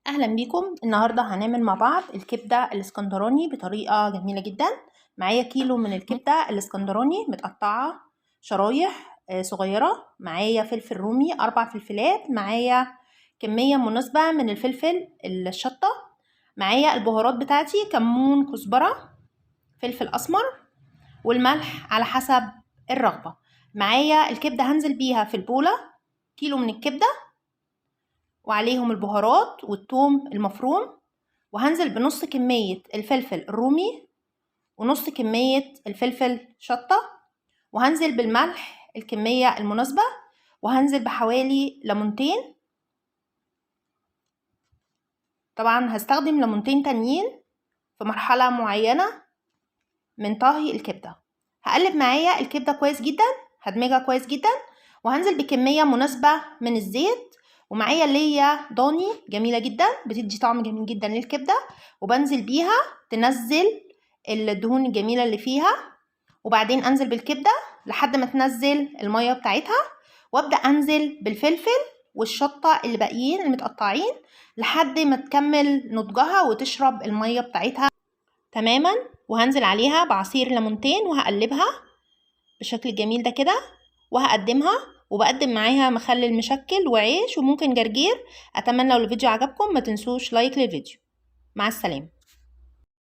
اهلا بيكم. النهارده هنعمل مع بعض الكبده الاسكندراني بطريقة جميلة جدا. معايا كيلو من الكبده الاسكندراني متقطعه شرايح صغيرة، معايا فلفل رومي 4 فلفلات، معايا كمية مناسبة من الفلفل الشطه، معايا البهارات بتاعتي كمون، كزبره، فلفل اسمر، والملح على حسب الرغبة. معايا الكبده هنزل بيها في البوله، كيلو من الكبده وعليهم البهارات والثوم المفروم، وهنزل بنص كمية الفلفل الرومي ونص كمية الفلفل شطة، وهنزل بالملح الكمية المناسبة، وهنزل بحوالي ليمونتين. طبعا هستخدم ليمونتين تانيين في مرحلة معينة من طهي الكبدة. هقلب معايا الكبدة كويس جدا، هدمجها كويس جدا، وهنزل بكمية مناسبة من الزيت. ومعايا ليا ضاني جميلة جدا بتدي طعم جميل جدا للكبدة، وبنزل بيها تنزل الدهون الجميلة اللي فيها، وبعدين انزل بالكبدة لحد ما تنزل المية بتاعتها، وابدأ انزل بالفلفل والشطة اللي باقيين المتقطعين لحد ما تكمل نضجها وتشرب المية بتاعتها تماما. وهنزل عليها بعصير ليمونتين وهقلبها بالشكل الجميل ده كده، وهقدمها. وبقدم معاها مخلل مشكل وعيش وممكن جرجير. اتمنى لو الفيديو عجبكم ما تنسوش like للفيديو. مع السلامة.